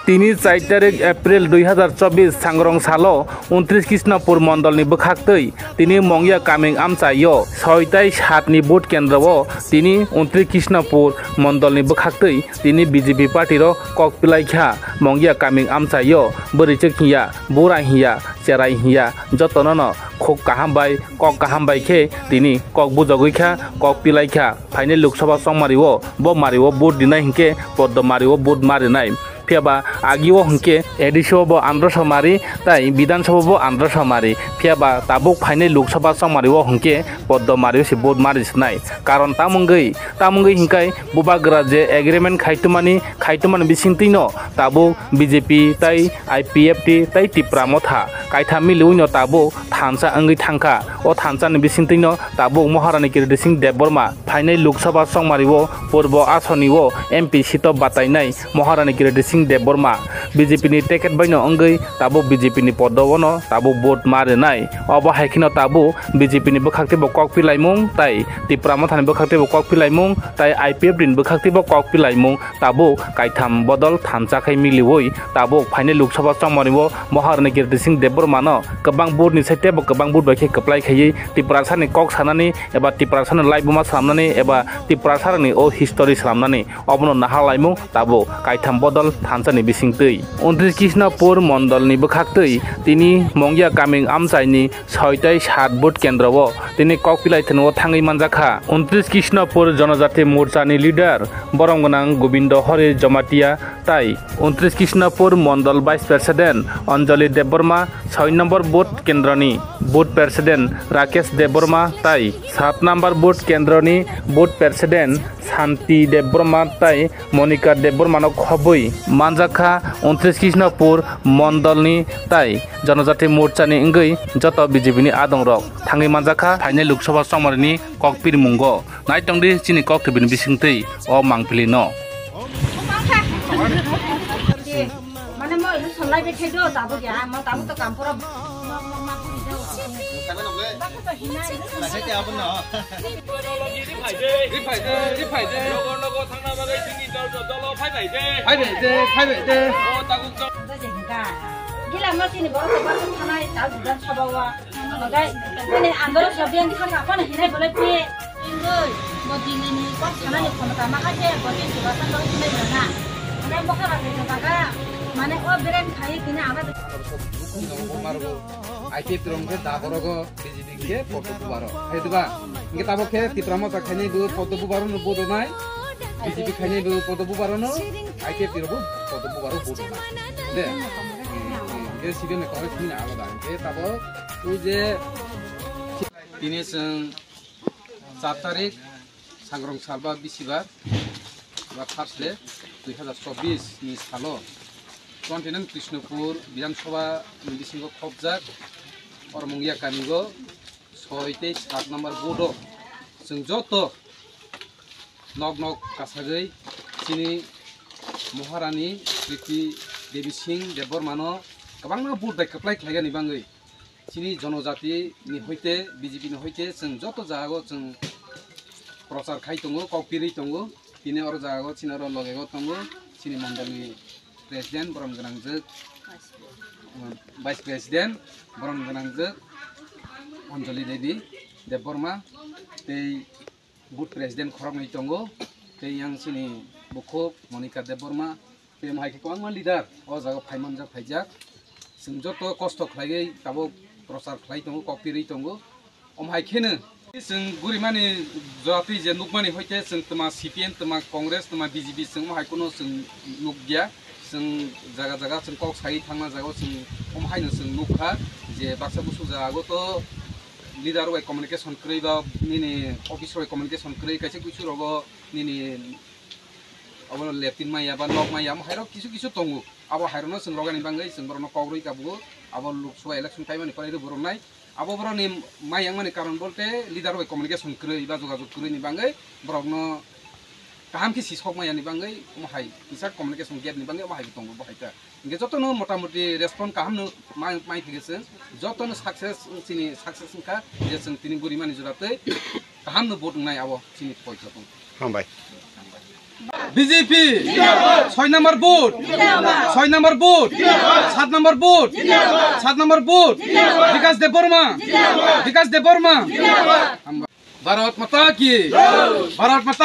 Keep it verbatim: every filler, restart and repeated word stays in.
Tini char tarik April dui hazar chobbish sangrong salo untris Krishnapur mondolni bwkhaktwi tini Mongya kaming amchaio soi tai saat ni vote kendro o tini untris Krishnapur mondolni bwkhaktwi tini B J P party rok kok pilaikha. Mongya kaming amchaio bwrwichwk hiya, bura hiya, cherai hiya jotono no khuk kaham bai kok kaham bai khe tini kok bujogwi kha, kok pilaikha. Phainai Lok Sabha chongmario bo mario vote rinai hinkhe poddo mario vote ma rinai. Phiyaba agio hinkhe A D C o bo androso mari tai Bidhan Sabha bo androso mari. Phiyaba tabuk phainai Lok Sabha chongmario hinkhe poddo mario se vote ma rinai. Karon tamungwi, tamungwi hinkai bubagra je agreement khaitumani, khaitumani bisingtwino tabuk B J P tai I P F T tai Tipra Motha kaitham miliwino tabuk thansa wngwi thangkha. O thansani bisingtwino tabuk Maharani Kirti Singh Debbarma phainai Lok Sabha chongmario purbo asonio M P seat o batainai Maharani Kirti Singh Debbarma B J P ni ticket baino wngwi tabuk B J P ni poddo ono tabuk vote ma rinai. Obo hai kheno tabuk B J P ni bwkhak teibo kok pilaimung tai Tipra Mothani bwkhak teibo kok pilaimung tai I P F T ni bwkhak teibo kok pilaimung tabuk kaitham bodol thansa khai miliwi tabuk phainai Lok Sabha chongmario Maharani Kirti Singh Debbarmano kwbang vote ni side teibo kwbang vote bai khe kwplai khaiwi Tiprasani kok sanani eba Tiprasani laibuma swnamnani eba Tiprasarokni o history swnamnani obono naha laimung tabuk kaitham bodol thansani bisingtwi. Untris Krishnapur mondolni bwkhaktwi tini Mongya kaming amchaini soi tai saat vote kendro o tini kok pilai thwngwi thangwi manjakha. Untris Krishnapur Jonojati Morchani leader borom gwnang Gobindo Hari Jamatia tai untris Krishnapur Mondol Vice President Anjali Debbarma soi number vote kendroni vote president Rakesh Debbarma tai saat number vote kendroni vote president Santi Debbarma tai Monika Debbarmano khobwi manjakha. Untris Krishnapur Mondolni tai Jonojati Morchani wngwi joto B J P ni adongrok thangwi manjakha phainai Lok Sabha chongmarini kok pirimungo. Naitongdi chini kok twi bini bisingtwi o mangpili no. Mane mo ilu sonlai be khedo tabuk ya, mo tabuk to kampura. Phai bai de, phai bai de. Gila mo chini borok to borok thanai ta Bidhan Sabha o. Ogai, ani andoro sobiyan kha kha phano hinai bolai pe. Ingoi, bo Delhi ni kok sanani khomota ma kha khe, bo chini basa kok sinai mano na. Ogai, bo kha ba khe baga, mane o beren khai tini ama. I P F T rok khe da borogo B J P khe poddo bubaro. Hai diba? Hingke tabo khe Tipra Motha khainai bo poddo bubaro no vote rwnai. B J P khainai bo poddo bubaro no, I P F T rok bo poddo bubaro vote rwnai. De. Hingke C P M ni Congress ni alada. Hingke tabo o je tini chwng char tarik Sangrong salba bisibar ba Thursday dui hazar chobbish ni salo twenty nine Krishnapur Bidhan Sabha ni bisingo khopjak Oromungya kamigo soi tei saat number vote o chwng joto nok nok kasagwi chini Maharani Kriti Devi Singh Debbarmano kwbangma vote bai kwplai khlaigani bagwi. Chini jonojati ni hoite, B J P ni hoite chwng joto jagao chwng prochar khai tongo, kok pirwi tongo. Tini oro jagao chini oro logego tongo chini mondolni president borom gwnangjwk, vice president borom gwnangjwk Anjali Devi Debbarma tei booth president khoroknwi tongo, tei yang chini bukhuk Monika Debbarma, tei mohai khe kwbangma leader o jaga phai manjak, phaijak. Chwng joto kosto khlaiwi tabuk prochar khlai tongo, kok pirwi tongo. Omo hai kheno chwng gurimani jatwi je nukmani hoite chwng twma C P M, twma Congress, twma B J P chwng omo hai kheno chwng nukya. Chwng jaga jaga chwng kok sai thangna jagao chwng omo haino chwng nukha je baksa busu jagao to leader bai communication kwrwi ba nini office bai communication kwrwi kaisa kuisu rogo nini obono lepin maya ba nok maya omo hairok kisu kisu tongo. Abo hairokno chwng rogani bagwi chwng borokno kok rwi kabugo. Abo Lok Sabha election paimani pore rw borok nai. Abo borokni mayang mani karon bolte leader bai communication kwrwi ba jogajog kwrwini bagwi borokno kaham khe sisok maya ni bagwi omo hai kisa communication gap ni bagwi omo hai tongo bo hai ta. Hingke jotono motamoti respond kaham no mai, mai phige chwng, jotono success, chini success wngkha je chwng tini gurimani jora tei kaham no vote wngnai abo chini poi joto. Hambai. B J P. Soi number vote. Soi number vote. Sat number vote. Sat number vote. Bikash Debbarma. Bikash Debbarma. Bharat Mata ki. Bharat Mata